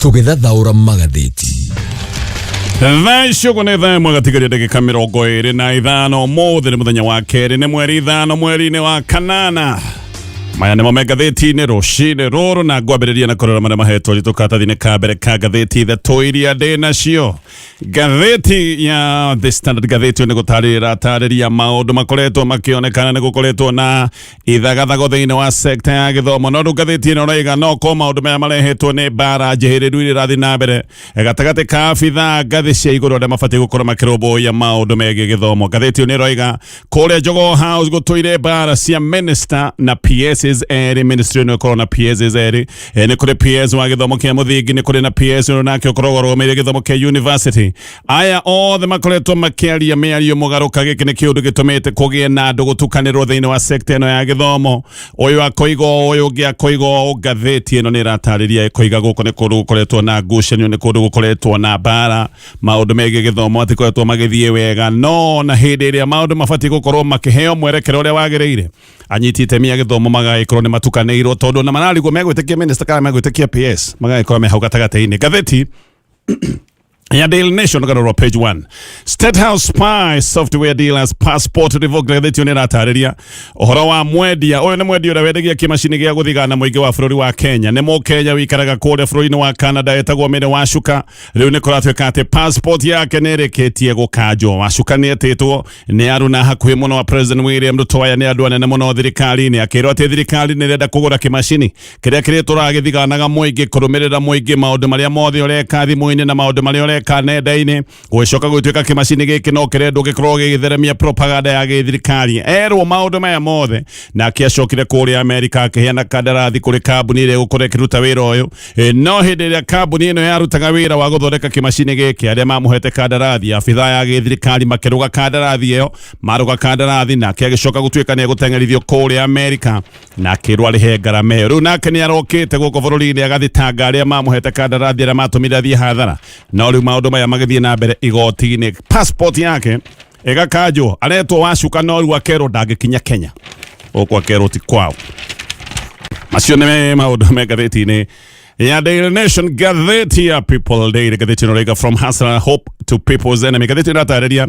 Tũgĩthathaũra magathĩti. Thaa icio ũguo nĩ thaa 1 gatigaria ndagĩka 25. Ũmũthĩ nĩ mũthenya wa kerĩ, nĩ mweri 5 mweri-inĩ wa kanana. Maya nĩmo me ngathĩti-inĩ rũcinĩ rũrũ, na ngwambĩrĩria na kũrora marĩa mahetwo ritũ karatathi-inĩ ka mbere ka ngathĩti ithatũ iria ndĩ nacio. Ngathĩti ya The Standard, ngathĩti ĩyo nĩ gũtarĩria ĩratarĩria maũndũ makoretwo makĩonekana nĩ gũkoretwo na ithagathago thĩinĩ wa sekta ya gĩthomo. No rĩu ngathĩti ĩno ĩraiga no ko maũndũ maya marehetwo nĩ mbara njĩhĩrĩru iria irathiĩ na mbere gatagatĩ ka abithaa ngathĩ cia igũrũ arĩa mabatiĩ gũkorwo makĩrũmbũiya maũndũ megiĩ gĩthomo. Ngathĩti ĩyo nĩ ĩroiga kũrĩa Jogoo House gũtũire mbara cia minister na PSs erĩ. Ministry ĩno ĩkorwo na PSs erĩ. Nĩ kũrĩ PS wa gĩthomo kĩa mũthingi, nĩ kũrĩ na PS ũyũ nake ũkoragwo arũgamĩrĩire gĩthomo kĩa university. Aya othe makoretwo makĩaria mĩario mũgarũka. Gĩkĩ nĩ kĩũndũ gĩtũmĩte kũgĩe na andũ gũtukanĩrwo thĩinĩ wa sekta ĩno ya gĩthomo. Ũyũ akoiga ũũ, ũyũ ũngĩ akoiga ũũ. Ngathĩti ĩno nĩ ĩratarĩria ĩkoiga gũkũ nĩ kũndũ gũkoretwo na ngucanio, nĩ kũndũ gũkoretwo na mbara, maũndũ megiĩ gĩthomo matikoretwo magĩthiĩ wega. No na hĩndĩ ĩrĩa maũndũ mabatiĩ gũkorwo makĩheo mwerekera ũrĩa wagĩrĩire, anyiti itemi a gĩthomo magagĩkorwo nĩ matukanĩirwo, tondũ na mararigwo megwĩtĩkia minister kana megwĩtĩkia PS, magagĩkorwo me hau gatagatĩ-inĩ. Ngathĩti ya Daily Nation garorwa page 1, State House spy software dealers passport revoked. Ngathĩti ĩyo nĩ ĩratarĩria ũhoro wa mwendia ũyũ. Nĩ mwendia ũrĩa wendagia kĩmacini gĩa gũthigana mũingĩ wa bũrũri wa Kenya. Nĩ Mũkenya wikaraga kũrĩa bũrũri-inĩ wa Canada, etagwo Mary Wacuka. Rĩu nĩ kũratuĩka atĩ passport yake nĩ ĩrĩkĩtie gũkanjwo. Wacuka nĩ etĩtwo nĩ aruna hakuhĩ mũno wa President William Ruto. Aya nĩ andũ anene mũno thirikari-inĩ. Akĩrwo atĩ thirikari nĩ ĩrenda kũgũra kĩmacini kĩrĩa kĩrĩtũraga gĩthiganaga mũingĩ, kũrũmĩrĩra mũingĩ maũndũ marĩa mothe ũreka thimũ-inĩ na maũndũ marĩa ũreka nenda-inĩ. Gũgĩcoka gũgĩtuĩka kĩmacini gĩkĩ no kĩrendwo gĩkorwo gĩgĩtheremia propaganda ya gĩthirikari. Erwo maũndũ maya mothe, nake acokire kũrĩa Amerika akĩheana kandarathi kũrĩ kambuni ĩrĩa ĩgũkorwo ĩkĩruta wĩra ũyũ. No hĩndĩ ĩrĩa kambuni ĩno yarutaga wĩra wa gũthondeka kĩmacini gĩkĩ, arĩa mamũhete kandarathi, abithaa ya gĩthirikari, makĩrũga kandarathi ĩyo. Marũga kandarathi, nake agĩcoka gũtuĩka nĩ egũteng'erithio kũrĩa Amerika na akĩrwo arĩhe ngarama ĩyo. Rĩu nake nĩ arokĩte gũkũ bũrũri-inĩ agathitanga arĩa mamũhete kandarathi, arĩa matũmire athiĩ hathara. No rĩu maũndũ maya magĩthiĩ na mbere igoti-inĩ, passport yake ĩgakanjwo. Aretwo Wacuka, no rĩu akerwo ndangĩkinya Kenya, gũkũ akerwo ti kwao. Macio nĩ maũndũ me ngathĩti-inĩ ya Daily Nation. Ngathĩti ya People Daily, ngathĩti ĩno ĩraiga "From Hustler Hope to People's Enemy". Ngathĩti ĩno ĩratarĩria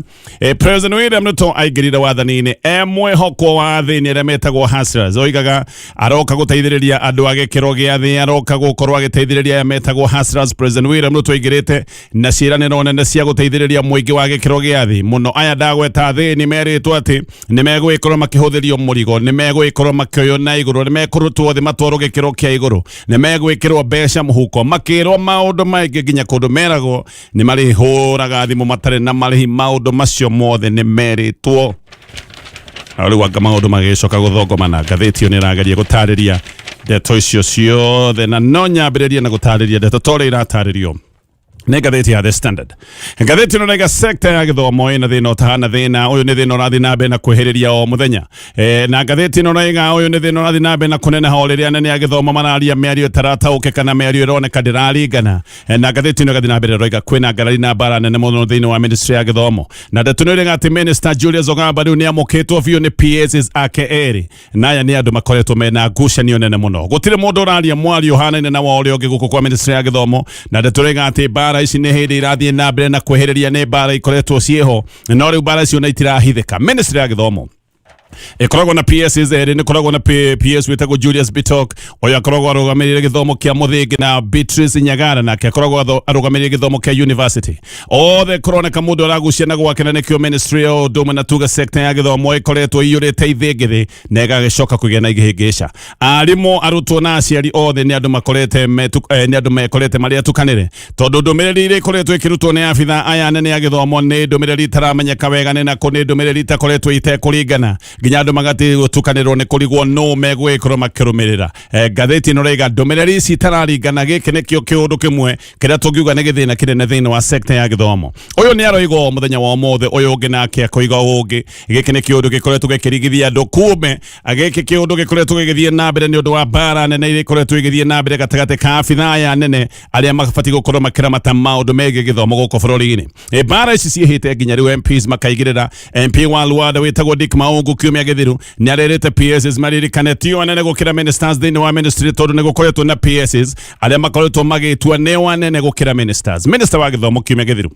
President William Ruto aingĩrire wathani-inĩ e mwĩhoko wa thĩinĩ arĩa metagwo hustlers. Oigaga aroka gũteithĩrĩria andũ a gĩkĩro gĩa thĩ, aroka gũkorwo agĩteithĩrĩria aya metagwo hustlers. President William Ruto aingĩrĩte na ciĩranĩro nene cia gũteithĩrĩria mũingĩ wa gĩkĩro gĩa thĩ mũno. Aya ndagweta thĩni merĩtwo atĩ nĩ megũgĩkorwo makĩhũthĩrio mũrigo, nĩ megũgĩkorwo makĩoywo na igũrũ, nĩ mekũrutwo thĩ matwarwo gĩkĩro kĩa igũrũ, nĩ megwĩkĩrwo mbeca mũhuko, makĩrwo maũndũ maingĩ, nginya kũndũ meragwo nĩ marĩhũraga thimũ matarĩ na marĩhi. Maũndũ macio mothe nĩ merĩtwo. Na rĩu anga maũndũ magĩcoka gũthongomana. Ngathĩti ĩyo nĩ ĩrageria gũtarĩria ndeto icio ciothe, na no nyambĩrĩrie na gũtarĩria ndeto ta ũrĩa iratarĩrio nĩ ngathĩti ya The Standard. Ngathĩti ĩno naiga sekta ya gĩthomo ĩna thĩna ũtahana thĩna. Ũyũ nĩ thĩna ũrathiĩ na mbere na kwĩhĩrĩria o mũthenya. Na ngathĩti ĩno naiga ũyũ nĩ thĩna ũrathiĩ na mbere na kũneneha o rĩrĩa anene a gĩthomo mararia mĩario ĩtarataũkĩka na mĩario ĩroneka ndĩraringana. Na ngathĩti ĩno ĩgathiĩ na mbere ĩroiga kwĩna ngarari na mbara nene mũno thĩinĩ wa ministry ya gĩthomo. Na ndeto nĩ ĩrĩga atĩ Minister Julius Ogamba rĩu nĩ amũkĩtwo biũ nĩ PSs ake erĩ, na aya nĩ andũ makoretwo mena ngucanio nene mũno. Gũtirĩ mũndũ ũraria mwario ũhanaine na wa ũrĩa ũngĩ gũkũ kwa ministry ya gĩthomo. Na ndeto ĩraiga atĩ mbara ici nĩ hĩndĩ irathiĩ na mbere na kwĩhĩrĩria, nĩ mbara ikoretwo ciĩho, no rĩu mbara icio na itirahithĩka. Ministry ya gĩthomo ĩkoragwo na PSs erĩ. Nĩ koragwo na PS wĩtagwo Julius Bitok, ũyũ akoragwo arũgamĩrĩire gĩthomo kĩa mũthingi, na Beatrice Nyagara nake akoragwo arũgamĩrĩire gĩthomo kĩa university. Othe kũroneka mũndũ aragucia na gwake, na nĩkĩo ministry ya ũndũ ũmwe na tuga sector ya gĩthomo ĩkoretwo iyũrĩte ithĩngĩthĩ na ĩgagĩcoka kũgĩa na ihĩngĩca. Arimũ, arutwo na aciari othe nĩ andũ makorete nĩ andũ mekorete marĩ atukanĩre, tondũ ndũmĩrĩri iria ikoretwo ĩkĩrutwo nĩ abitha aya anene a gĩthomo nĩ ndũmĩrĩri itaramenyeka wega nĩ nakũ, nĩ ndũmĩrĩri itakoretwo itekũringana, nginya andũ magati gũtukanĩrwo nĩ kũrigwo nũ megũgĩkorwo makĩrũmĩrĩra. Ngathĩti ĩno ĩraiga ndũmĩrĩri ici itararingana, gĩkĩ nĩkĩo kĩũndũ kĩmwe kĩrĩa tũngiuga nĩ gĩthĩna kĩnene thĩinĩ wa sekta ya gĩthomo. Ũyũ nĩ aroiga ũũ mũthenya wa ũmũthĩ, ũyũ ũngĩ nake akoiga ũũ ũngĩ. Gĩkĩ nĩ kĩũndũ gĩkoretwo gĩkĩrigithia andũ kumbe gĩkĩ kĩũndũ gĩkoretwo gĩgĩthiĩ na mbere nĩ ũndũ wa mbara nene iria ikoretwo igĩthiĩ na mbere gatagatĩ ka abithaa aya nene arĩa mabatiĩ gũkorwo makĩramata maũndũ megiĩ gĩthomo gũkũ bũrũri-inĩ. Mbara ici ciĩhĩte nginya rĩu MPs makaigĩrĩra. MP wa Luanda wĩtagwo Dick Maungu kiumia Kiumia gĩthiru nĩ arerĩte PSs maririkane tio anene gũkĩra ministers thĩinĩ wa ministry, tondũ nĩ gũkoretwo na PSs arĩa makoretwo magĩtua nĩo anene gũkĩra ministers. Minister wa gĩthomo kiumia gĩthiru,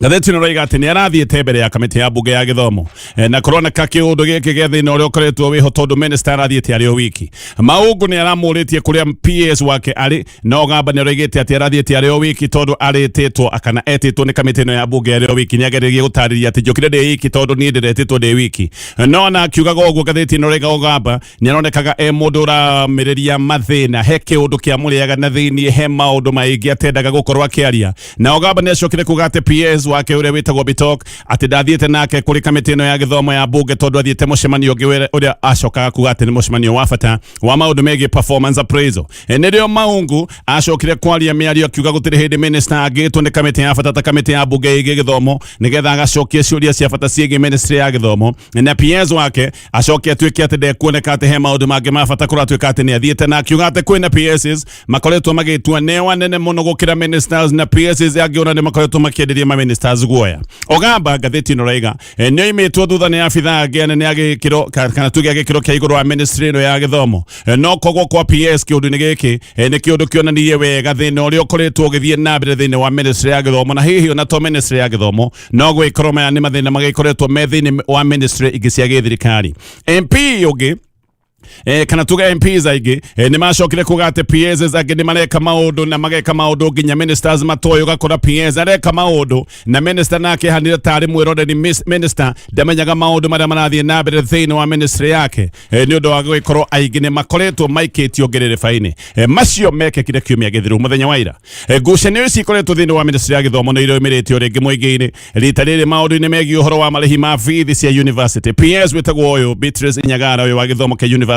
ngathĩti ĩno ĩroiga atĩ nĩ arathiĩte mbere ya kamĩtĩ ya mbunge ya gĩthomo. Na kũroneka kĩũndũ gĩkĩ gĩa thĩna ũrĩa ũkoretwo wĩho, tondũ minister arathiĩte arĩ o wiki. Maungu nĩ aramũrĩtie kũrĩa PS wake arĩ, no Gamba nĩ aroigĩte atĩ arathiĩte arĩ o wiki tondũ arĩtĩtwo kana etĩtwo nĩ kamĩtĩ ĩno ya mbunge arĩ o wiki. Nĩ ageririe gũtarĩria atĩ njũkire ndĩ wiki tondũ niĩ ndĩretĩtwo ndĩ wiki, no ona akiugaga ũguo, ngathĩti ĩno ĩroiga Ogamba nĩ aronekaga e mũndũ ũramĩrĩria mathĩna, he kĩũndũ kĩamũrĩaga na thĩiniĩ, he maũndũ maingĩ atendaga gũkorwo akĩaria. Na Ogamba nĩ acokire kuga atĩ PS wake ũrĩa wĩtagwo Bitok atĩ ndathiĩte nake kũrĩ kamĩtĩ ĩno ya gĩthomo ya mbunge tondũ athiĩte mũcemanio ũngĩ ũrĩa acokaga kuga atĩ nĩ mũcemanio wa bata wa maũndũ megiĩ performance appraisal. Nĩrĩo Maungu acokire kwaria mĩario akiuga gũtirĩ hĩndĩ minister angĩtwo nĩ kamĩtĩ ya bata ta kamĩtĩ ya mbunge ĩgiĩ gĩthomo nĩgetha agacokia ciũria cia bata ciĩgiĩ ministry ya gĩthomo na PS wake acoke atuĩke atĩ ndekuoneka atĩ he maũndũ mangĩ ma bata kũratuĩka atĩ nĩ athiĩte. Na akiuga atĩ kwĩna PSs makoretwo magĩtua nĩo anene mũno gũkĩra ministers, na PSs angĩ ona nĩ makoretwo makĩenderia ma ministers guoya. Ogamba, ngathĩti ĩno raiga, nĩ oimĩtwo thutha nĩ abithaa angĩ anene a gĩkĩro kana tuge a gĩkĩro kĩa igũrũ wa ministry ĩno ya gĩthomo. No kogwo kwa PS kĩũndũ-inĩ gĩkĩ nĩ kĩũndũ kĩonanirie wega thĩna ũrĩa ũkoretwo ũgĩthiĩ na mbere thĩinĩ wa ministry ya gĩthomo, na hihi ona to ministry ya gĩthomo, no gwĩkorwo maya nĩ mathĩna magĩkoretwo me thĩinĩ wa ministry ingĩ cia gĩthirikari. MP ũngĩ, kana tuge MPs aingĩ, nĩ macokire kuga atĩ PSs angĩ nĩ mareka maũndũ na mageka maũndũ nginya ministers matoĩ. Ũgakora PS areka maũndũ na minister nake ahanire tarĩ mwĩroreri, minister ndamenyaga maũndũ marĩa marathiĩ na mbere thĩinĩ wa ministry yake, nĩ ũndũ wa gũgĩkorwo aingĩ nĩ makoretwo maikĩtio ngĩrĩrĩba-inĩ. Macio mekĩkire kiumia gĩthiru mũthenya wa ira. Ngucanio ici ikoretwo thĩinĩ wa ministry ya gĩthomo nĩ irũmĩrĩtio rĩngĩ mũingĩ-inĩ, rita rĩrĩ maũndũ-inĩ megiĩ ũhoro wa marĩhi ma bithi cia university. PS wĩtagwo ũyũ Beatrice Nyagara, ũyũ wa gĩthomo kĩa university,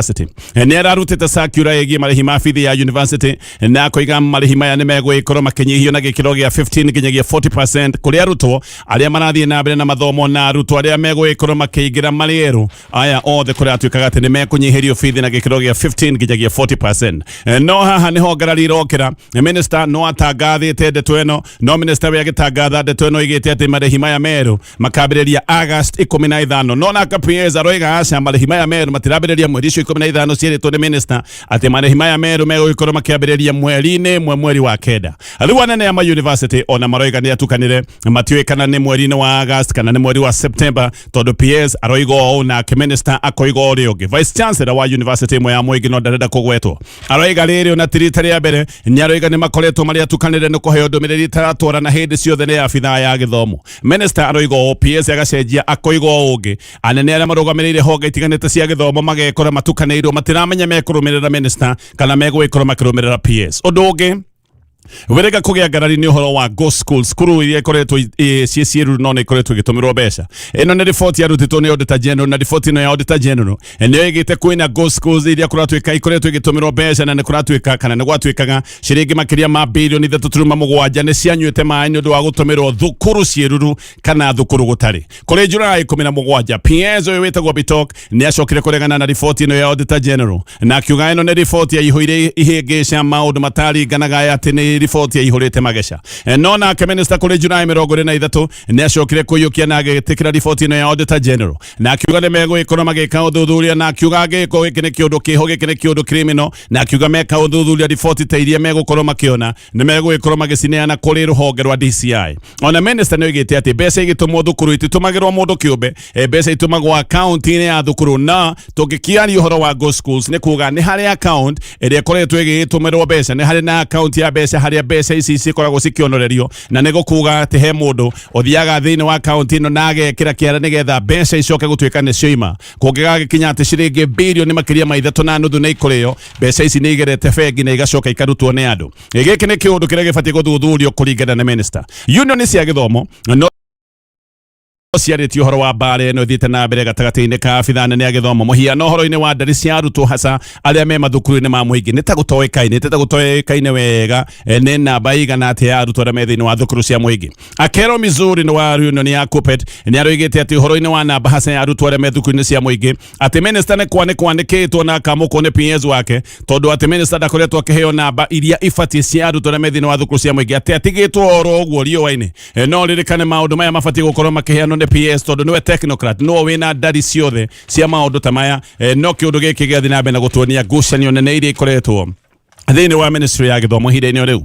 nĩ ararutĩte circular ĩgiĩ marĩhi ma bithi ya university na akoiga marĩhi maya nĩ megũgĩkorwo makĩnyihio na gĩkĩro gĩa 15 nginyagia 40% kũrĩ arutwo arĩa marathiĩ na mbere na mathomo na arutwo arĩa megũgĩkorwo makĩingĩra marĩ erũ. Aya othe kũratuĩkaga atĩ nĩ mekũnyihĩrio bithi na gĩkĩro gĩa 15 nginyagia 40%. No haha nĩho ngarari irokĩra. Minister no atangathĩte ndeto ĩno, no minister we agĩtangatha ndeto ĩno oigĩte atĩ marĩhi maya merũ makambĩrĩria August 15, no nake PS aroiga aca, marĩhi maya merũ matirambĩrĩria mweri ũcio 15 ciĩrĩtwo nĩ minister, atĩ marĩhi maya merũ megũgĩkorwo makĩambĩrĩria mweri-inĩ ĩmwe mweri wa kenda. Rĩu anene a ma university ona maroiga nĩ atukanĩre, matiũĩ kana nĩ mweri-inĩ wa August kana nĩ mweri wa September, tondũ PS aroiga ũũ nake minister akoiga ũrĩa ũngĩ. Vice Chancellor wa university ĩmwe ya mũingĩ no ndarenda kũgwetwo aroiga rĩrĩ ona ti rita rĩa mbere, nĩ aroiga nĩ makoretwo marĩ atukanĩre nĩ kũheo ndũmĩrĩri itaratwarana hĩndĩ ciothe nĩ abithaa ya gĩthomo. Minister aroiga ũũ, PS agacenjia akoiga ũũ ũngĩ. Anene arĩa marũgamĩrĩire honge itiganĩte cia gĩthomo magekora matukanĩirwo, matiramenya mekũrũmĩrĩra minister kana megũgĩkorwo makĩrũmĩrĩra PS. Ũndũ ũngĩ wĩrĩga kũgĩa ngarari nĩ ũhoro wa ghost schools, cukuru iria ikoretwo ciĩ ciĩruru no nĩ ikoretwo igĩtũmĩrwo mbeca. Ĩno nĩ riboti yarutĩtwo nĩ Auditor General, na riboti ĩno ya Auditor General nĩyo ĩgĩte kwĩna ghost schools iria kũratuĩka ikoretwo igĩtũmĩrwo mbeca, na nĩ kũratuĩka kana nĩ gwatuĩkaga ciringi makĩria ma birioni 3.7 nĩ cianyuĩte maĩ nĩ ũndũ wa gũtũmĩrwo thukuru ciĩruru kana thukuru gũtarĩ. Kũrĩ July 17, PS ũyũ wĩtagwo Bitok nĩ acokire kũregana na riboti ĩno ya Auditor General na akiuga ĩno nĩ riboti yaihũire ihĩngĩca, maũndũ mataringanaga, atĩ nĩ riboti yaihũrĩte mageca. No nake minister kũrĩ July 23 nĩ acokire kũiyũkia na agĩtĩkĩra riboti ĩno ya Auditor General na akiuga nĩ megũgĩkorwo magĩka ũthuthuria, na akiuga angĩgĩkorwo gĩkĩ nĩ kĩũndũ kĩho, gĩkĩ nĩ kĩũndũ criminal, na akiuga meka ũthuthuria riboti ta iria megũkorwo makĩona nĩ megũgĩkorwo magĩcineana kũrĩ rũhonge rwa DCI. Ona minister nĩ oigĩte atĩ mbeca igĩtũmwo thukuru ititũmagĩrwo mũndũ kĩũmbe, mbeca itũmagwo akaunti-inĩ ya thukuru, na tũngĩkĩaria ũhoro wa ghost schools nĩ kuga nĩ harĩ account ĩrĩa ĩkoretwo ĩgĩtũmĩrwo mbeca, nĩ harĩ na account ya mbeca harĩa mbeca ici cikoragwo cikĩonorerio, na nĩ gũkuga atĩ he mũndũ ũthiaga thĩinĩ wa account ĩno na agekĩra kĩara nĩgetha mbeca icoke gũtuĩka nĩ cioima. Kũngĩgagĩkinya atĩ ciringi birioni makĩria ma 3.5 nĩ ikũrĩo, mbeca ici nĩ igerete bengi na igacoka ikarutwo nĩ andũ. Gĩkĩ nĩ kĩũndũ kĩrĩa gĩbatiĩ gũthuthurio kũringana na minister. Union cia gĩthomo no ciarĩtie ũhoro wa mbara ĩno ĩthiĩte na mbere gatagatĩ-inĩ ka abithaa nene a gĩthomo, mũhiano ũhoro-inĩ wa ndari cia arutwo hasa arĩa me mathukuru-inĩ ma mũingĩ. Nĩ ta gũtoĩkaine, nĩ ta gũtoĩkaine wega, nĩ namba igana atĩa ya arutwo arĩa me thĩinĩ wa thukuru cia mũingĩ. Akero Mizuri nĩ wa union ya KUPPET nĩ aroigĩte atĩ ũhoro-inĩ wa namba hasa ya arutwo arĩa me thukuru-inĩ cia mũingĩ, atĩ minister nĩ kwanĩkĩtwo na akamũkwo nĩ PS wake, tondũ atĩ minister ndakoretwo akĩheo namba iria ibatiĩ cia arutwo arĩa me thĩinĩ wa thukuru cia mũingĩ, atĩ atigĩtwo oro ũguo riũa-inĩ. No ririkane maũndũ maya mabatiĩ gũkorwo makĩheanwo nĩ Nĩ PS tondũ nĩwe technocrat, nĩwe wĩna ndari ciothe cia maũndũ ta maya. No kĩũndũ gĩkĩ gĩathiĩ na mbere na gũtuonia ngucanio nene iria ikoretwo thĩinĩ wa ministry ya gĩthomo ihinda-inĩ o rĩu.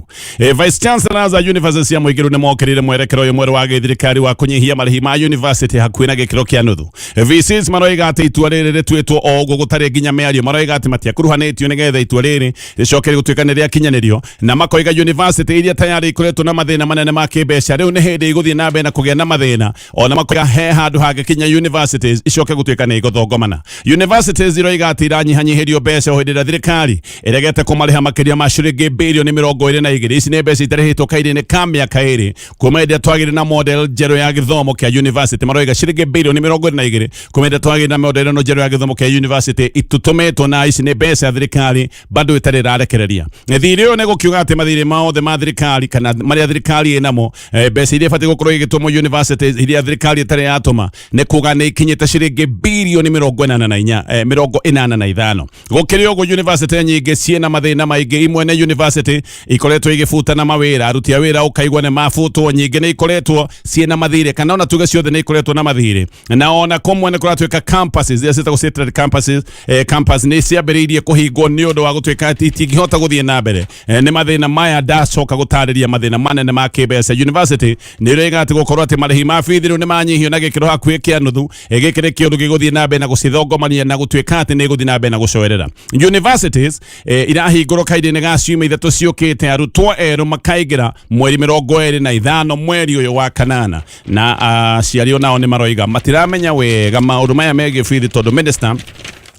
Vice chancellors a university cia mũingĩ rĩu nĩ mokĩrĩire mwerekero ũyũ mwerũ wa gĩthirikari wa kũnyihia marĩhi ma university hakuhĩ na gĩkĩro kĩa nuthu. VCs maroiga atĩ itua rĩrĩ rĩtuĩtwo o ũguo gũtarĩ nginya mĩario. Maroiga atĩ matiakuruhanĩtio nĩgetha itua rĩrĩ rĩcoke gũtuĩka nĩ rĩakinyanĩrio, na makoiga university iria tayari ikoretwo na mathĩna manene ma kĩmbeca rĩu nĩ hĩndĩ igũthiĩ na mbere na kũgĩa na mathĩna. Ona makoiga he handũ hangĩkinya universities icoke gũtuĩka nĩ igũthongomana. Universities iroiga atĩ iranyihanyihĩrio mbeca o hĩndĩ ĩrĩa thirikari ĩregete kũmarĩha makĩria ma ciringi birioni 22. Ici nĩ mbeca itarĩhĩtwo kahinda-inĩ ka mĩaka 2 kuma hĩndĩ ĩrĩa twagĩire na model njerũ ya gĩthomo kĩa university. Maroiga ciringi birioni 22 kuma hĩndĩ ĩrĩa twagĩire na model ĩno njerũ ya gĩthomo kĩa university itũtũmĩtwo, na ici nĩ mbeca thirikari bado ĩtarĩ ĩrarekereria. Thirĩ ũyũ nĩ gũkiuga atĩ mathirĩ mothe ma thirikari kana marĩa thirikari ĩnamo, mbeca iria ibatiĩ gũkorwo igĩtũmwo universities iria thirikari ĩtarĩ yatũma, nĩ kuga nĩ ikinyĩte ciringi birioni 84, 85. Gũkĩrĩ ũguo, university nyingĩ ciĩna mathĩna maingĩ. Imwe nĩ university ikoretwo igĩbutana mawĩra, aruti a wĩra ũkaigua nĩ mabutwo. Nyingĩ nĩ ikoretwo ciĩna mathirĩ, kana ona tuge ciothe nĩ ikoretwo na mathirĩ, na ona kũmwe nĩ kũratuĩka campuses iria ciĩtagwo satellite campuses, campus nĩ ciambĩrĩirie kũhingwo nĩ ũndũ wa gũtuĩka atĩ itingĩhota gũthiĩ na mbere nĩ mathĩna maya. Ndacoka gũtarĩria mathĩna manene ma kĩmbeca. University nĩ ĩroiga atĩ gũkorwo atĩ marĩhi ma bithi rĩu nĩ manyihio na gĩkĩro hakuhĩ kĩa nuthu, gĩkĩ nĩ kĩũndũ gĩgũthiĩ na mbere na gũcithongomania na gũtuĩka atĩ nĩ ĩgũthiĩ na mbere na gũcoerera. Universities irahingũrwo kahinda-inĩ ga ciumia 3 ciũkĩte, arutwo erũ makaingĩra mweri 25 mweri ũyũ wa kanana, na aciari onao nĩ maroiga matiramenya wega maũndũ maya megiĩ bithi tondũ minister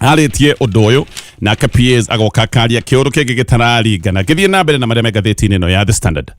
arĩtie ũndũ ũyũ nake PS agoka akaria kĩũndũ kĩngĩ gĩtararingana. Ngĩthiĩ na mbere na marĩa me ngathĩti-inĩ ĩno ya The Standard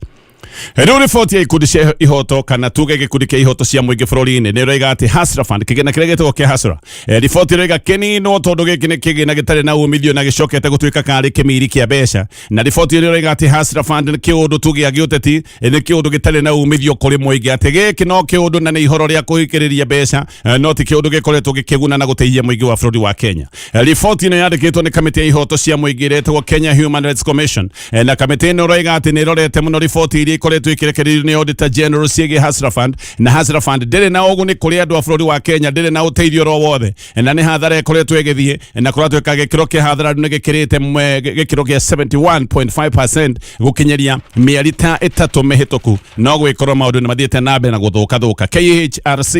rĩu, riboti ya ikundi cia ihoto kana tuge gĩkundi kĩa ihoto cia mũingĩ bũrũri-inĩ nĩ ĩroiga atĩ Hustler Fund, kĩgĩna kĩrĩa gĩtagwo kĩa Hustler, riboti ĩroiga kĩninwo tondũ gĩkĩ nĩ kĩgĩna gĩtarĩ na umithio na gĩcokete gũtuĩka karĩ kĩmiri kĩa mbeca. Na riboti ĩrĩa ĩroiga atĩ Hustler Fund nĩ kĩũndũ tu gĩa gĩũteti, nĩ kĩũndũ gĩtarĩ na umithio kũrĩ mũingĩ, atĩ gĩkĩ no kĩũndũ na nĩ ihoro rĩa kũhikĩrĩria mbeca, no ti kĩũndũ gĩkoretwo gĩkĩguna na gũteithia mũingĩ wa bũrũri wa Kenya. Riboti ĩno yandĩkĩtwo nĩ kamĩtĩ ya ihoto cia mũingĩ ĩrĩa ĩtagwo Kenya Human Rights Commission, na kamĩtĩ ĩno ĩroiga atĩ nĩ ĩrorete mũno riboti iria ikoretwo ikĩrekererio nĩ Auditor General ciĩgiĩ Hustler Fund, na Hustler Fund ndĩrĩ na ũguni kũrĩ andũ a bũrũri wa Kenya, ndĩrĩ na ũteithio oro wothe, na nĩ hathara ĩkoretwo ĩgĩthiĩ na kũratuĩka gĩkĩro kĩa hathara nĩ gĩkĩrĩte gĩkĩro kĩa 71.5% gũkinyĩria mĩeri ta 3 mĩhĩtũku, no gwĩkorwo maũndũ nĩ mathiĩte na mbere na gũthũka thũka. KHRC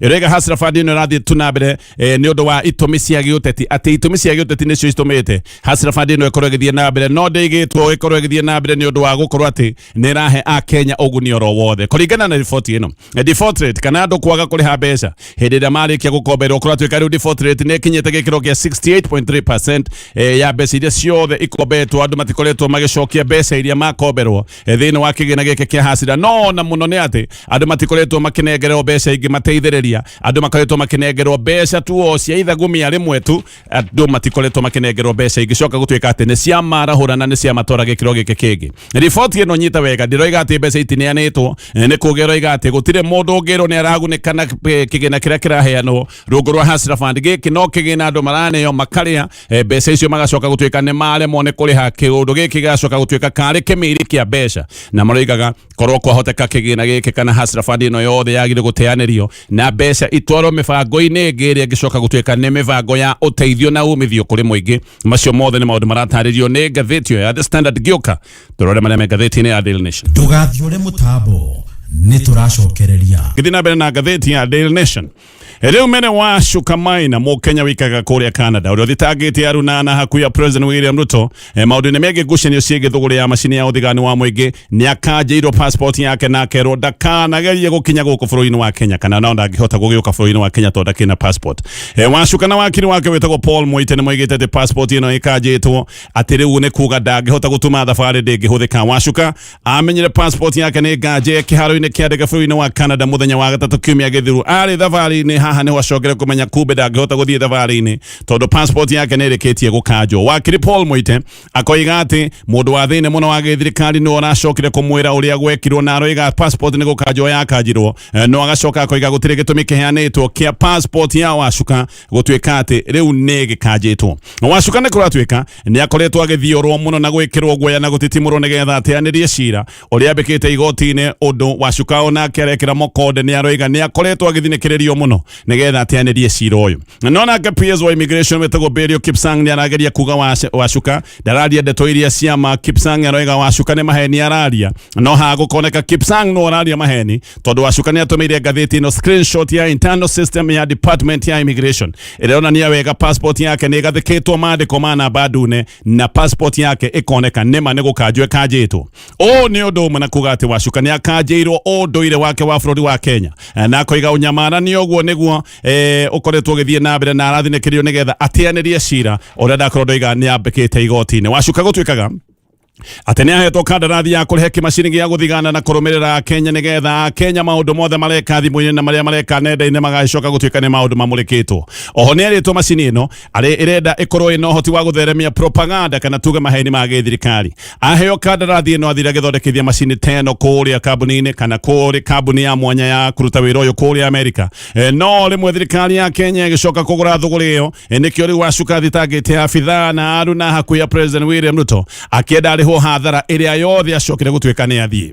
ĩroiga Hustler Fund ĩno ĩrathiĩ tu na mbere nĩ ũndũ wa itũmi cia gĩũteti, atĩ itũmi cia gĩũteti nĩcio itũmĩte Hustler Fund ĩno ĩkorwo ĩgĩthiĩ na mbere, no ndĩigĩtwo ĩkorwo ĩgĩthiĩ na mbere nĩ ũndũ wa gũkorwo atĩ nĩ ĩrahe akenya ũguni oro wothe. Kũringana na riboti ĩno, default rate kana andũ kwaga kũrĩha mbeca hĩndĩ ĩrĩa marĩkia gũkomberwo, kũratuĩka rĩu default rate nĩ ĩkinyĩte gĩkĩro kĩa 68.3% ya mbeca iria ciothe ikombetwo. Andũ matikoretwo magĩcokia mbeca iria makomberwo thĩinĩ wa kĩgĩna gĩkĩ kĩa Hustler. No na mũno nĩ atĩ andũ matikoretwo makĩnengerwo mbeca ingĩ mateithĩrĩria, andũ makoretwo makĩnengerwo mbeca tu o cia ithagumia rĩmwe tu. Andũ matikoretwo makĩnengerwo mbeca ingĩcoka gũtuĩka atĩ nĩ cia marahũra na nĩ cia matwara gĩkĩro gĩkĩ kĩngĩ. Riboti ĩno, nyita wega, ndĩroiga atĩ mbeca itineanĩtwo. Nĩ kuga ĩroiga atĩ gũtirĩ mũndũ ũngĩrwo nĩ aragunĩka na kĩgĩna kĩrĩa kĩraheanwo rungu rwa Hustler Fund. Gĩkĩ no kĩgĩna andũ maraneo makarĩa mbeca icio, magacoka gũtuĩka nĩ maremwo nĩ kũrĩha. Kĩũndũ gĩkĩ gĩgacoka gũtuĩka karĩ kĩmiri kĩa mbeca, na maroigaga korwo kwahoteka kĩgĩna gĩkĩ kana Hustler Fund ĩno yothe yagĩrĩire gũteanĩrio na mbeca itwarwo mĩbango-inĩ ĩngĩ ĩrĩa ĩngĩcoka gũtuĩka nĩ mĩbango ya ũteithio na umithio kũrĩ mũingĩ. Macio mothe nĩ maũndũ maratarĩrio nĩ ngathĩti ĩyo ya The Standard. Ngĩũka tũrore marĩa me ngathĩti-inĩ ya Daily Nation. Ndũgathiũre mũtambo, nĩ tũracokereria. Ngĩthiĩ na mbere na ngathĩti ya Daily Nation rĩu, mene wa Shuka Maina, mũkenya wĩikaraga kũrĩa Canada, ũrĩa ũthitangĩte arunana hakuhĩ ya President William Ruto maũndũ-inĩ megiĩ ngucanio ciĩgiĩ thũgũrĩ ya macini ya ũthigani wa mũingĩ, nĩ akanjĩirwo passport yake na akerwo ndakanagerie gũkinya gũkũ bũrũri-inĩ wa Kenya, kana no ndangĩhota gũgĩũka bũrũri-inĩ wa Kenya tondũ ndakĩrĩ na passport. Wacuka na wakiri wake wĩtagwo Paul Muite nĩ moigĩte atĩ passport ĩno ĩkanjĩtwo atĩ rĩu nĩ kuga ndangĩhota gũtuma thabarĩ ndĩngĩhũthĩka. Wacuka amenyire passport yake nĩ nganje kĩharo-inĩ kĩa ndege bũrũri-inĩ wa Canada mũthenya wa gatatũ kiumia gĩthiru, arĩ thabarĩ-inĩ. Haha nĩho acokere kũmenya kumbe ndangĩhota gũthiĩ thabarĩ-inĩ tondũ passport yake nĩ ĩrĩkĩtie gũkanjwo. Wakiri Paul Muite akoiga atĩ mũndũ wa thĩinĩ mũno wa gĩthirikari nĩwe ũracokire kũmwĩra ũrĩa gwekirwo, na aroiga passport nĩ gũkanjwo yakanjirwo, no agacoka akoiga gũtirĩ gĩtũmi kĩheanĩtwo kĩa passport ya Wacuka gũtuĩka atĩ rĩu nĩ gĩkanjĩtwo. Wacuka nĩ kũratuĩka nĩ akoretwo agĩthiũrwo mũno na gwĩkĩrwo guoya na gũtitimũrwo nĩgetha ateanĩrie cira ũrĩa ambĩkĩte igoti-inĩ. Ũndũ Wacuka onake arekĩra mokonde nĩ aroiga nĩ akoretwo agĩthinĩkĩrĩrio mũno nĩgetha ateanĩrie cira ũyũ. No nake PS wa immigration wĩtagwo Berio Kipsang nĩ arageria kuga Wacuka ndararia ndeto iria ciama. Kipsang aroiga Wacuka nĩ maheni araria, no haha gũkoneka Kipsang no araria maheni tondũ Wacuka nĩ atũmĩire ngathĩti ĩno screenshot ya internal system ya department ya immigration ĩronania wega passport yake nĩ ĩgathĩkĩtwo maandĩko ma namba ndune na passport yake ĩkoneka nĩma nĩ gũkanjwo ĩkanjĩtwo. Ũũ nĩ ũndũ ũmwe na kuga atĩ Wacuka nĩ akanjĩirwo ũndũire wake wa bũrũri wa Kenya, na akoiga ũnyamaranio ũguo nĩguo ũkoretwo ũgĩthiĩ na mbere na arathinĩkĩrio nĩgetha ateanĩrie cira ũrĩa ndakorwo ndoiga nĩ ambĩkĩte igoti-inĩ. Wacuka gũtuĩkaga atĩ nĩ ahetwo kandarathi ya kũrehe kĩmacini gĩa gũthigana na kũrũmĩrĩra Kenya nĩgetha Kenya maũndũ mothe mareka thimũ-inĩ na marĩa mareka nenda-inĩ magagĩcoka gũtuĩka nĩ maũndũ mamũrĩkĩtwo. Oho nĩ erĩtwo macini ĩno arĩ ĩrenda ĩkorwo ĩna ũhoti wa gũtheremia propaganda kana tuge maheni ma gĩthirikari. Aheo kandarathi ĩno athire agĩthondekithia macini ta ĩno kũrĩa kambuni-inĩ kana kũrĩ kambuni ya mwanya ya kũruta wĩra ũyũ kũrĩa Amerika. No rĩmwe thirikari ya Kenya ĩgĩcoka kũgũra thũgũrĩ ĩyo. Nĩkĩo rĩu Wacuka athitangĩte abithaa na aruna hakuhĩ ya President William Ruto akĩenda arĩhwo hathara ĩrĩa yothe acokire gũtuĩka nĩ athiĩ.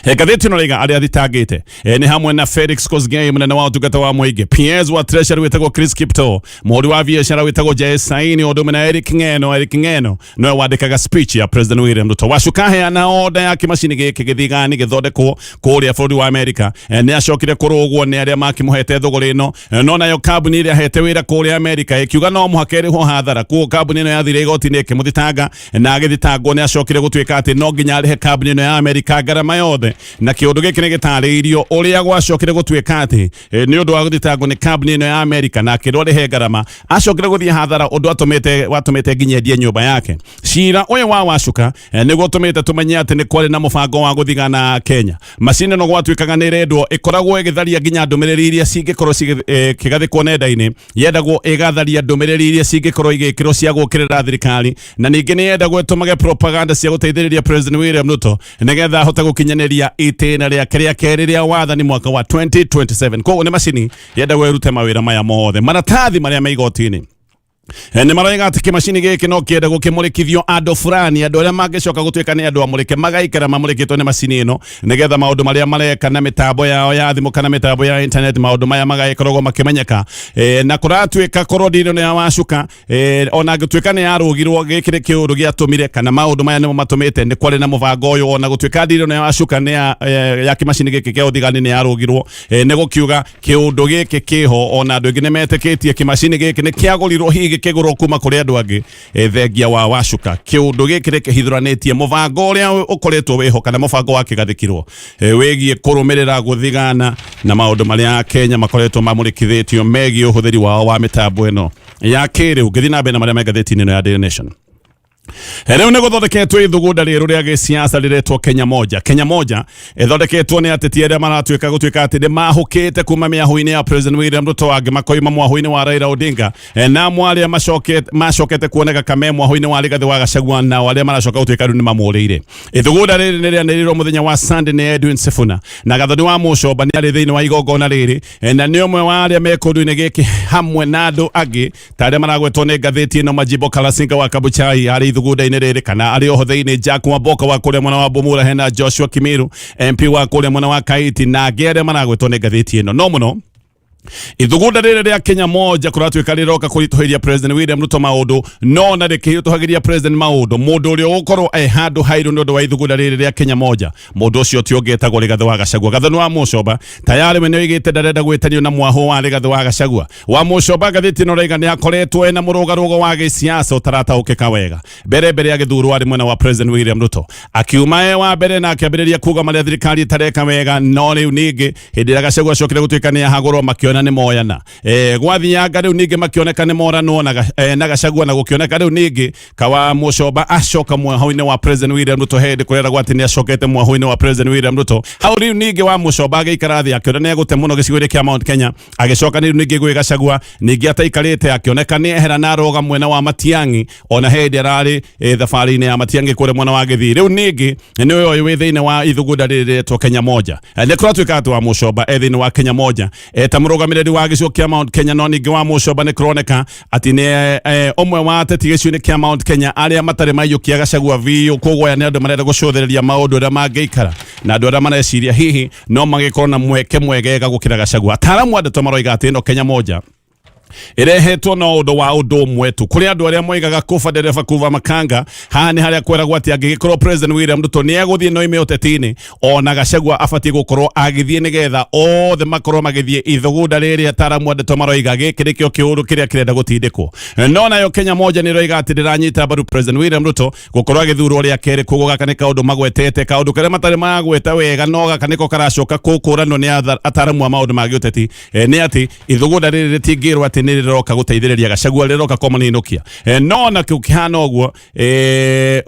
Ngathĩti ĩno rĩga arĩa athitangĩte nĩ hamwe na Felix Kosgei, mũnene wa ũtungata wa mũingĩ, PS wa Treasury wĩtagwo Chris Kiptoo, mũhũri wa biacara wĩtagwo Jae Saini, ũndũ ũmwe na Eric Ng'eno. Eric Ng'eno nowe wandĩkaga speech ya President William Ruto. Wacuka aheana oda ya kĩmacini gĩkĩ gĩthigani gĩthondekwo kũrĩa bũrũri wa Amerika. Nĩ acokire kũrũgwo nĩ arĩa makĩmũhete thũgũrĩ ĩno, no nayo kambuni ĩrĩa ahete wĩra kũrĩa Amerika ĩkiuga no mũhaka ĩrĩhwo hathara. Kuo kambuni ĩno yathire igoti-inĩ ĩkĩmũthitanga, na agĩthitangwo nĩ acokire gũtuĩka atĩ no nginya arĩhe kambuni ĩno ya Amerika ngarama yothe. Na kĩũndũ gĩkĩ nĩ gĩtarĩirio ũrĩa gwacokire gũtuĩka atĩ nĩ ũndũ wa gũthitangwo nĩ kambuni ĩno ya Amerika na akĩrwo arĩhe ngarama, acokire gũthiĩ hathara ũndũ watũmĩte nginya endie nyũmba yake. Cira ũyũ wa Wacuka nĩguo ũtũmĩte tũmenye atĩ nĩ kwarĩ na mũbango wa gũthigana Kenya. Macini ĩno gwatuĩkaga nĩ ĩrendwo ĩkoragwo ĩgĩtharia nginya ndũmĩrĩri iria cingĩkorwo cikĩgathĩkwo nenda-inĩ. Yendagwo ĩgatharia ndũmĩrĩri iria cingĩkorwo igĩkĩrwo cia gũũkĩrĩra thirikari, na ningĩ nĩ yendagwo ĩtũmage propaganda cia gũteithĩrĩria President William Ruto nĩgetha ahote gũkinyanĩria itĩna rĩake rĩa kerĩ rĩa wathani mwaka wa 2027. Koguo nĩ macini yendagwo ĩrute mawĩra maya mothe. Maratathi marĩa me igoti-inĩ nĩ maroiga atĩ kĩmacini gĩkĩ no kĩende gũkĩmũrĩkithio andũ fulani, andũ arĩa mangĩcoka gũtuĩka nĩ andũ amũrĩke magaikara mamũrĩkĩtwo nĩ macini ĩno nĩgetha maũndũ marĩa mareka na mĩtambo yao ya thimũ kana mĩtambo ya internet, maũndũ maya magagĩkoragwo makĩmenyeka. Na kũratuĩka korwo ndino nĩ ya Wacuka, ona angĩtuĩka nĩ yarũgirwo, gĩkĩ nĩ kĩũndũ gĩatũmire kana maũndũ maya nĩmo matũmĩte nĩ kwarĩ na mũbango ũyũ. Ona gũtuĩka ndino nĩ ya Wacuka nĩ ya kĩmacini gĩkĩ kĩa ũthigani nĩ yarũgirwo, nĩ gũkiuga kĩũndũ gĩkĩ kĩho. Ona andũ aingĩ nĩ metĩkĩtie kĩmacini gĩkĩ nĩ kĩagũrirwo, hihi gĩkĩgũrwo kuma kũrĩ andũ angĩ thengia wa Wacuka. Kĩũndũ gĩkĩ nĩ kĩhithũranĩtie mũbango ũrĩa ũkoretwo wĩho kana mũbango wa kĩgathĩkirwo wĩgiĩ kũrũmĩrĩra gũthigana na maũndũ marĩa Kenya makoretwo mamũrĩkithĩtio megiĩ ũhũthĩri wao wa mĩtambo ĩno ya kĩrĩu. Ngĩthiĩ na mbere na marĩa me ngathĩti-inĩ ĩno ya Daily Nation, rĩu nĩ gũthondeketwo ithugunda rĩerũ rĩa gĩsiasa rĩretwo Kenya Moja. Kenya Moja ĩthondeketwo nĩ ateti arĩa maratuĩka gũtuĩka atĩ nĩ mahũkĩte kuma mĩahũ-inĩ ya President William Ruto, angĩ makoima mwahũ-inĩ wa Raila Odinga, na amwe arĩa macokete kuoneka kame mwahũ-inĩ wa Rigathĩ wa Gachagua, nao arĩa maracoka gũtuĩka rĩu nĩ mamũrĩire. Ithugunda rĩrĩ nĩ rĩanĩrĩirwo mũthenya wa Sunday nĩ Edwin Sifuna, na Gathoni wa Mũcomba nĩ arĩ thĩinĩ wa igongona rĩrĩ, na nĩ ũmwe wa arĩa me kũndũ-inĩ gĩkĩ hamwe na andũ angĩ ta arĩa maragwetwo nĩ ngathĩti ĩno, Majimbo Kalasinga wa Kabuchai arĩ ithugunda-inĩ rĩrĩ, kana arĩ oho thĩinĩ Jack Wamboka wa kũrĩa mwena wa Bumula, hena Joshua Kimiru MP wa kũrĩa mwena wa Kaiti, na angĩ arĩa maragwetwo nĩ ngathĩti ĩno. No mũno ithugunda rĩrĩ rĩa Kenya Moja kũratuĩka rĩroka kũritũhĩria President William Ruto maũndũ, no na rĩkĩritũhagĩria President maũndũ, mũndũ ũrĩa ũgũkorwo e handũ hairũ nĩ ũndũ wa ithugunda rĩrĩ rĩa Kenya Moja, mũndũ ũcio ti ũngĩ etagwo Rigathĩ wa Gachagua. Gathoni wa Mũcomba tayarĩ we nĩoigĩte ndarenda gwĩtanio na mwahũ wa Rigathĩ wa Gachagua. Wa Mũcomba ngathĩti ĩno raiga nĩ akoretwo ena mũrũgarũgo wa gĩsiasa ũtarataũkĩka wega. Mbere mbere agĩthurwo arĩ mwena wa President William Ruto, akiuma e wa mbere na akĩambĩrĩria kuga marĩa thirikari ĩtareka wega, no rĩu ningĩ hĩndĩ ĩrĩa Gachagua acokire gũtuĩka nĩ ahagũrwo makĩona Makĩona nĩ moyana. Gwathianga rĩu ningĩ makĩoneka nĩ moranwo na Gachagua, na gũkĩoneka rĩu ningĩ kawa Mũcoba acoka mwahũ-inĩ wa President William Ruto hĩndĩ kũreragwo atĩ nĩ acokete mwahũ-inĩ wa President William Ruto. Hau rĩu ningĩ wa Mũcoba agĩikara thĩ akĩona nĩ egũte mũno gĩcigo-inĩ kĩa Mount Kenya, agĩcoka rĩu ningĩ gwĩ Gachagua, ningĩ ataikarĩte akĩoneka nĩ ehera na aroga mwena wa Matiang'i, ona hĩndĩ ararĩ thabarĩ-inĩ ya Matiang'i kũrĩa mwena wa Gĩthii. Rĩu ningĩ nĩ ũyũ wĩ thĩinĩ wa ithugunda rĩrĩ rĩretwo Kenya Moja. Nĩ kũratuĩka atĩ wa Mũcoba e thĩinĩ wa Kenya Moja ta mũrũgamĩrĩri wa gĩcigo kĩa Mount Kenya, no ningĩ wa Mũcoba nĩ kũroneka atĩ nĩ ũmwe wa ateti gĩcigo-inĩ kĩa Mount Kenya arĩa matarĩ maiyũkia Gachagua biũ. Koguo aya nĩ andũ marenda gũcũthĩrĩria maũndũ ũrĩa mangĩikara na andũ arĩa mareciria hihi no magĩkorwo na mweke mwegega gũkĩra Gachagua. Ataaramu a ndeto maroiga atĩ ĩno Kenya Moja ĩrehetwo na ũndũ wa ũndũ ũmwe tu. Kũrĩ andũ arĩa moigaga kuba ndereba kuva makanga. Haha nĩ harĩa kweragwo atĩ angĩgĩkorwo President William Ruto nĩ egũthiĩ no ime ũteti-inĩ, ona Gachagua abatiĩ gũkorwo agĩthiĩ nĩgetha othe makorwo magĩthiĩ ithugunda rĩrĩ. Ataramu a ndeto maroiga gĩkĩ nĩkĩo kĩũndũ kĩrĩa kĩrenda gũtindĩkwo. No nayo Kenya Moja nĩ ĩroiga atĩ ndĩranyita mbaru President William Ruto gũkorwo agĩthurwo rĩa kerĩ. Koguo gaka nĩ kaũndũ magwetete, kaũndũ karĩa matarĩ magweta wega, no gaka nĩko karacoka kũkũranwo nĩ ataramu a maũndũ ma gĩũteti, nĩ atĩ ithugunda rĩrĩ rĩtingĩrwo atĩ nĩ rĩroka gũteithĩrĩria Gachagua, rĩroka kũmũninũkia. No ona kĩhana ũguo,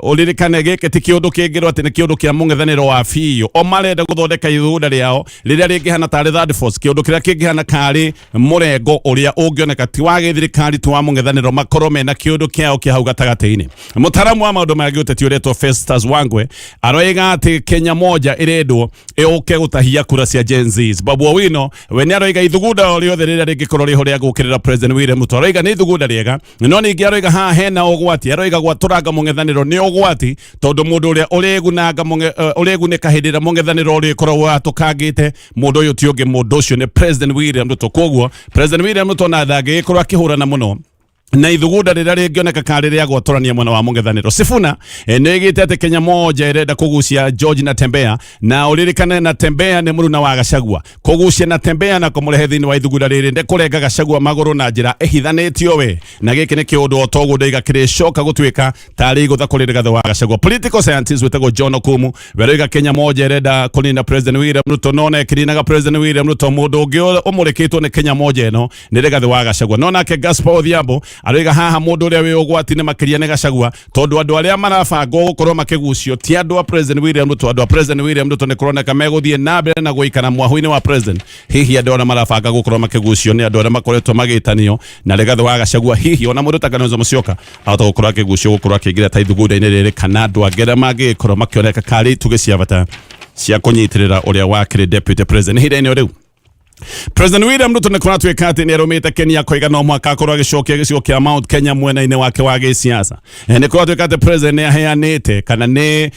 ũririkane gĩkĩ ti kĩũndũ kĩngĩrwo atĩ nĩ kĩũndũ kĩa mũng'ethanĩro wa biũ. O marenda gũthondeka ithugunda rĩao rĩrĩa rĩngĩhana tarĩ third force, kĩũndũ kĩrĩa kĩngĩhana karĩ mũrengo ũrĩa ũngĩoneka ti wa gĩthirikari, ti wa mũng'ethanĩro, makorwo mena kĩũndũ kĩao kĩa hau gatagatĩ-inĩ. Mũtaramu wa maũndũ ma gĩũteti ũretwo Festus Wangwe aroiga atĩ Kenya Moja ĩrendwo ĩũke gũtahia kura cia Gen Zs. Babu Owino we nĩ aroiga ithugunda o rĩothe rĩrĩa rĩngĩkorwo rĩho rĩa gũkĩrĩra President William Ruto, aroiga nĩ ithugunda rĩega, no ningĩ aroiga haha hena ũgwati. Aroiga gwatũranga mũng'ethanĩro nĩ ũgwati, tondũ mũndũ ũrĩa ũrĩgunanga ũrĩgunĩka hĩndĩ ĩrĩa mũng'ethanĩro ũrĩkoragwo watũkangĩte mũndũ ũyũ ti ũngĩ, mũndũ ũcio nĩ President William Ruto. Koguo President William Ruto na ndangĩgĩkorwo akĩhũrana mũno na ithugunda rĩrĩa rĩngĩoneka karĩ rĩa gwatũrania mwena wa mũng'ethanĩro. Sifuna nĩ ĩgĩte atĩ Kenya Moja ĩrenda kũgucia George Natembeya, na ũririkane Natembeya nĩ mũruna wa Gachagua. Kũgucia Natembeya na kũmũrehe thĩinĩ wa ithugunda rĩrĩ nĩ kũrenga Gachagua magũrũ na njĩra ĩhithanĩtio we, na gĩkĩ nĩ kĩũndũ o toguo ndaiga kĩrĩcoka gũtuĩka tarĩ igũtha kũrĩ Rigathĩ wa Gachagua. Political scientist wĩtagwo John Okumu weroiga Kenya Moja ĩrenda kũnina President William Ruto, no na ĩkĩninaga President William Ruto mũndũ ũngĩ ũmũrĩkĩtwo nĩ Kenya Moja ĩno nĩ Rigathĩ wa Gachagua. No nake Gaspar Odhiambo aroiga haha mũndũ ũrĩa wĩ ũgwati-inĩ makĩria nĩ Gachagua, tondũ andũ arĩa marabangwo gũkorwo makĩgucio ti andũ a President William Ruto. Andũ a President William Ruto nĩ kũroneka megũthiĩ na mbere na gũikara mwahũ-inĩ wa President. Hihi andũ arĩa marabanga gũkorwo makĩgucio nĩ andũ arĩa makoretwo magĩtanio na Rigathĩ wa Gachagua. Hihi ona mũndũ ta Kalonzo Musyoka ahota gũkorwo akĩgucio gũkorwo akĩingĩra ta ithugunda-inĩ rĩrĩ, kana andũ angĩ arĩa mangĩgĩkorwo makĩoneka karĩ itugĩ cia bata cia kũnyitĩrĩra ũrĩa wakĩrĩ deputy president ihinda-inĩ rĩu. President William Ruto nĩ kũratuĩka atĩ nĩ arũmĩte Kenya koiga no mũhaka akorwo agĩcokia gĩcigo kĩa Mount Kenya mwena-inĩ wake wa gĩsiasa. Nĩ kũratuĩka atĩ president nĩ aheanĩte kana nĩ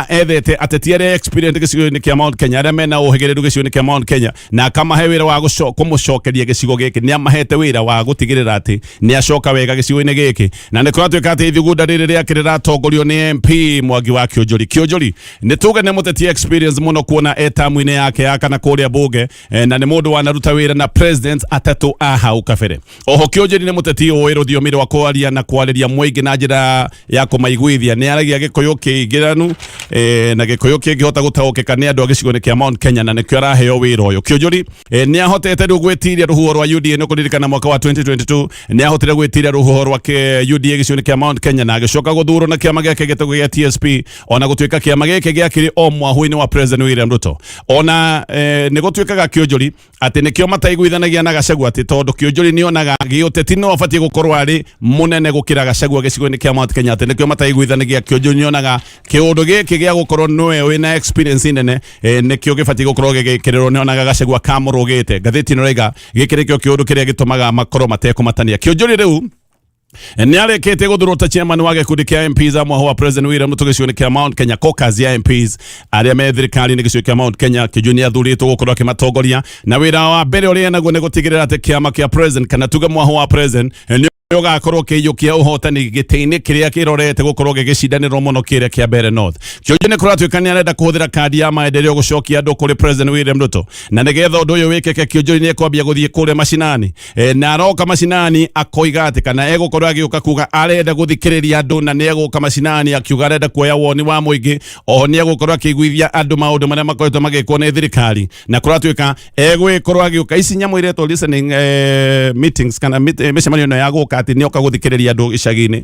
ethete ateti arĩa experience gĩcigo-inĩ kĩa Mount Kenya, arĩa mena ũhĩgĩrĩru gĩcigo-inĩ kĩa Mount Kenya, na akamahe wĩra wa kũmũcokeria gĩcigo gĩkĩ. Nĩ amahete wĩra wa gũtigĩrĩra atĩ nĩ acoka wega gĩcigo-inĩ gĩkĩ, na nĩ kũratuĩka atĩ ithugunda rĩrĩ rĩake rĩratongorio nĩ MP Mwangi wa Kĩũnjũri. Kĩũnjũri nĩ tuge nĩ mũteti experience mũno kuona e tamu-inĩ yake ya kana kũrĩa bunge, na nĩ mũndũ wanaruta wĩra na president atatũ a hau kabere. Oho Kĩũnjũri nĩ mũteti ũĩ rũthiomi rwa kwaria na kwarĩria mũingĩ na njĩra ya kũmaiguithia. Nĩ aragia Gĩkũyũ kĩingĩranu, na Gĩkũyũ kĩngĩhota gũtaũkĩka nĩ andũ a gĩcigo-inĩ kĩa Mount Kenya, na nĩkĩo araheo wĩra ũyũ. Kĩũnjũri nĩ ahotete rĩu gwĩtiria rũhuho rwa UDA. Nĩ kũririkana mwaka wa 2022 nĩ ahotire gwĩtiria rũhuho rwa UDA gĩcigo-inĩ kĩa Mount Kenya na agĩcoka gũthurwo na kĩama gĩake gĩtagwo gĩa TSP, ona gũtuĩka kĩama gĩkĩ gĩakĩrĩ o mwahũ-inĩ wa President William Ruto. Ona nĩ gũtuĩkaga Kĩũnjũri atĩ nĩkĩo mataiguithanagia na Gachagua, atĩ tondũ Kĩũnjũri nĩonaga gĩũteti no abatiĩ gũkorwo arĩ mũnene gũkĩra Gachagua gĩcigo-inĩ kĩa Mount Kenya, atĩ nĩkĩo mataiguithanagia. Kĩũnjũri nĩonaga kĩũndũ gĩkĩ gĩa gũkorwo nĩwe wĩna experience nene, nĩkĩo gĩbatiĩ gũkorwo gĩgĩkĩrĩrwo, nĩonaga Gachagua kamũrũgĩte. Ngathĩti ĩno ĩroiga gĩkĩ nĩkĩo kĩũndũ kĩrĩa gĩtũmaga makorwo matekũmatania. Kĩũnjũri rĩu nĩ arĩkĩtie gũthurwo ta chairman wa gĩkundi kĩa MPs a mwaho wa President William Ruto gĩcigo-inĩ kĩa Mount Kenya, caucus ya MPs arĩa me thirikari-inĩ gĩcigo kĩa Mount Kenya. Kĩnjui nĩ athurĩtwo gũkorwo akĩmatongoria, na wĩra wa mbere ũrĩa enaguo nĩ gũtigĩrĩra atĩ kĩama kĩa president, kana tuge mwaho wa president, nĩ Ũgakorwo ũkĩiyũkia ũhotani gĩtĩ-inĩ kĩrĩa kĩrorete gũkorwo gĩgĩcindanĩrwo mũno kĩrĩa kĩa Mbeere North. Kĩonje nĩ kũratuĩka nĩ arenda kũhũthĩra kandi ya maendeleo gũcokia andũ kũrĩ President William Ruto, na nĩgetha ũndũ ũyũ wĩkĩke Kĩonjori nĩ ekwambia gũthiĩ kũrĩa macinani na aroka macinani akoiga atĩ kana egũkorwo agĩũka kuga arenda gũthikĩrĩria andũ, na nĩ egũka macinani akiuga arenda kuoya woni wa mũingĩ. Oho nĩ egũkorwo akĩiguithia andũ maũndũ marĩa makoretwo magĩkwo nĩ thirikari, na kũratuĩka egũgĩkorwo agĩũka ici nyamũ iretwo listening meetings kana mĩcemanio ĩno ya gũka atĩ nĩoka gũthikĩrĩria andũ icagi-inĩ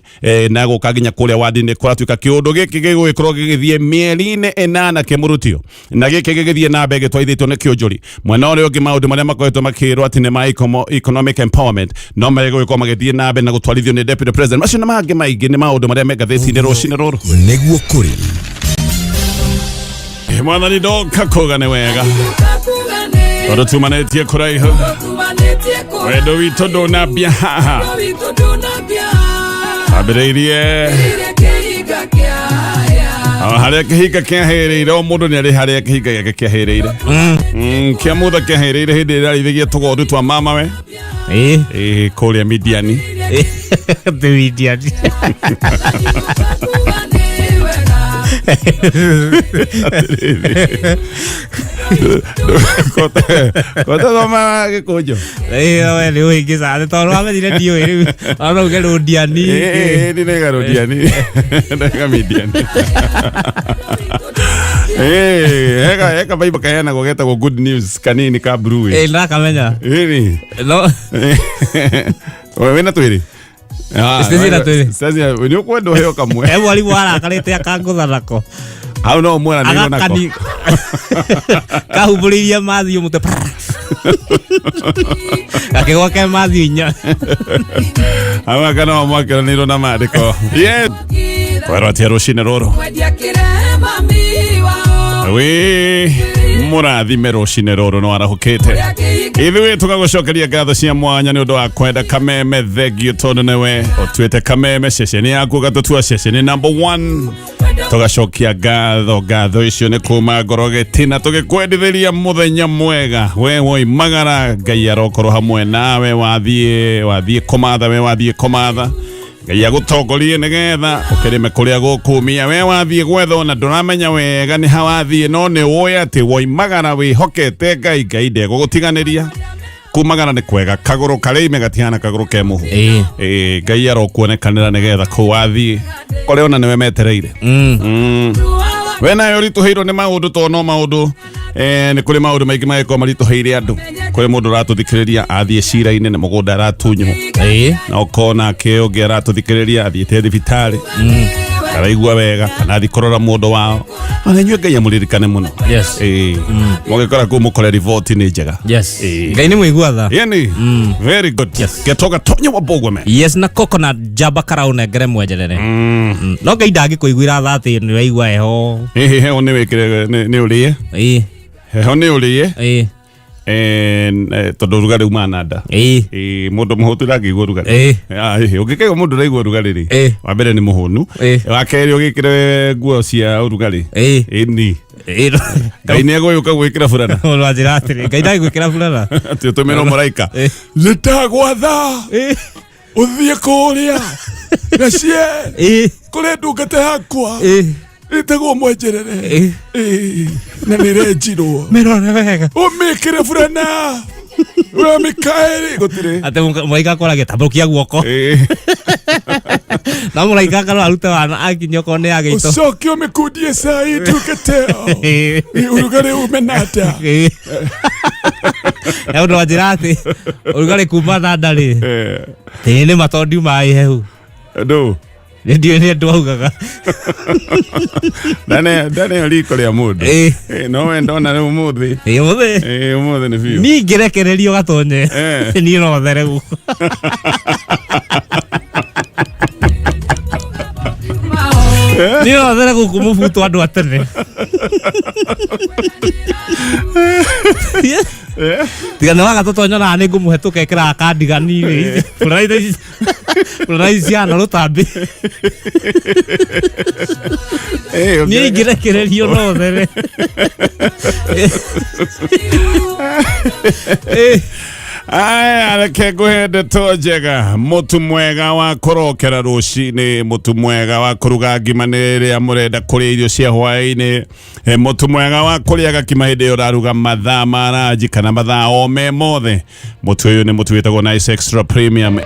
na gũka nginya kũrĩa wandi-inĩ. Kũratuĩka kĩũndũ gĩkĩ gĩgũgĩkorwo gĩgĩthiĩ mĩeri-inĩ 8 kĩmũrutio, na gĩkĩ gĩgĩthiĩ na mbere gĩtwarithĩtio nĩ Kĩũnjũri. Mwena ũrĩa ũngĩ, maũndũ marĩa makoretwo makĩrwo atĩ nĩ ma economic empowerment no megũgĩkorwo magĩthiĩ na mbere na gũtwarithio nĩ deputy president. Macio na mangĩ maingĩ nĩ maũndũ marĩa me ngathĩti-inĩ rũcinĩ rũrũ. Nĩguo kũrĩ. Mwathani ndoka kuga nĩ wega tondũ tumanĩtie kũraihu, wendo witũ ndũnambia haha, ambĩrĩirie o harĩa kĩhinga kĩahĩrĩire. O mũndũ nĩ arĩ harĩa kĩhinga gĩake kĩahĩrĩire. Kĩa mutha kĩahĩrĩire hĩndĩ ĩrĩa arĩithagia tũgondu twa mamawe kũrĩa Midiani. Midiani. Kotathoma gĩkũnjo. We nĩ ũhĩngĩca nĩ tondũ wamenyire ndiũĩ rĩu ona uge rũndiani. Nĩ nega rũndiani, nega Midiani. Heka Bible kaheanagwo getagwo Good News kanini ka blue. Ndĩrakamenya. Ĩni. No. We wĩna twĩrĩ? Citina twĩrĩ. Sasa nĩ ũkwenda ũheo kamwe. E mwarimũ arakarĩte akangũtha nako. Hau no ũmweranĩirwo nako. Agakani kahumbũrĩirie mathiũ mũtwe gakĩgwa ke mathiũ 4. Hau aka no mwakĩranĩirwo na maandĩko. Yes. Kwĩrwo atĩa rũcinĩ rũrũ? Wĩ mũrathime rũcinĩ rũrũ nĩ warahũkĩte. Ithuĩ tũgagũcokeria ngatho cia mwanya nĩ ũndũ wa kwenda Kameme. Thengio tondũ nĩwe ũtuĩte Kameme ceceni yaku, ũgatũtua ceceni number one. Tũgacokia ngatho, ngatho icio nĩ kuma ngoro gĩtina, tũgĩkwendithĩria mũthenya mwega. We woimagara, Ngai arokorwo hamwe nawe. Wathiĩ wathiĩ kũmatha, we wathiĩ kũmatha, Ngai agũtongorie nĩgetha ũkĩrĩme kũrĩa gũkũmia. We wathiĩ gwetha ona ndũramenya wega nĩ ha wathiĩ, no nĩ ũĩ atĩ woimagara wĩhokete Ngai, Ngai ndegũgũtiganĩria. Kumagara nĩ kwega, kagũrũ karĩime gatihana kagũrũ ke mũhu. Ngai arokuonekanĩra nĩgetha kũu wathiĩ kũrĩa ona nĩwe metereire. We nayo ũritũhĩirwo nĩ maũndũ, to no maũndũ nĩ kũrĩ maũndũ maingĩ magĩkorwo maritũhĩire andũ. Kũrĩ mũndũ ũratũthikĩrĩria athiĩ cira-inĩ nĩ mũgũnda aratunywo, na ũkona ake ũngĩ aratũthikĩrĩria athiĩte thibitarĩ araigua wega kana athiĩ kũrora mũndũ wao. Ona inyuĩ Ngai amũririkane mũno. Mũgĩkora kũu mũkore riboti nĩ njega. Ngai nĩ mũigua tha. Yani, very good. Getoga Tonya wa Bogwame. Yes, na coconut njamba karaũnengere mwenjerere. No Ngai ndangĩkũiguĩra tha atĩ nĩ waigua heho. Hihi heho nĩ wĩkĩre nĩ ũrĩe? Heho nĩ ũrĩe. Tondũ ũrugarĩ umaga na nda. Mũndũ mũhũtu ndangĩigua ũrugarĩ. Hihi ũngĩkaigua mũndũ ũraigua ũrugarĩ rĩ, wa mbere nĩ mũhũnu, wa kerĩ ũgĩkĩre nguo cia ũrugarĩ. Ĩni Ngai nĩ egũgĩũka gwĩkĩra burana. Mũndũ anjĩra atĩrĩ, Ngai ndangĩgwĩkĩra burana. Atĩ ũtũmĩrwo mũraika. Nĩndagwatha ũthiĩ kũrĩa gacie kũrĩ ndungata yakwa ĩtagwo Mwenjerere. Na nĩrenjirwo. Mĩrore wega. Ũmĩkĩre burana we Mikaeli gũtirĩ. Atĩ mũraika akoragia tambũrũkia guoko. No mũraika akarora arute wana akinya okorwo nĩ agĩito. Ũcoke ũmĩkundie cai ndungata ĩyo ũrugarĩ ume na nda. Na ũndũ wanjĩra atĩ ũrugarĩ kuma na nda rĩ, tĩĩ nĩ ma tondũ ndiuma hehu. Ndũ. Nĩ ndiũĩ nĩ andũ augaga. Ndaneo riko rĩa mũndũ. No we ndona rĩu ũmũthĩ. Ũmũthĩ. Ũmũthĩ nĩ biũ. Niĩ ingĩrekererio gatonye niĩ no there gũkũ. Niĩ no there gũkũ mũbuto andũ a tene. Tiga nĩ waga tũtonyonaga nĩ ngũmũhe tũkekĩraga kandigani burana ici cihana rũtambi. Niĩ ingĩrekererio no there. Aya, reke ngũhe ndeto njega. Mũtu mwega wa kũrokera rũcinĩ, mũtu mwega wa kũruga ngima nĩ rĩrĩa mũrenda kũrĩa irio cia hwaĩ-inĩ. Mũtu mwega wa kũrĩa gakima hĩndĩ ĩyo ũraruga mathaa ma ranji kana mathaa o me mothe. Mũtu ũyũ nĩ mũtu wĩtagwo Nice Extra Premium.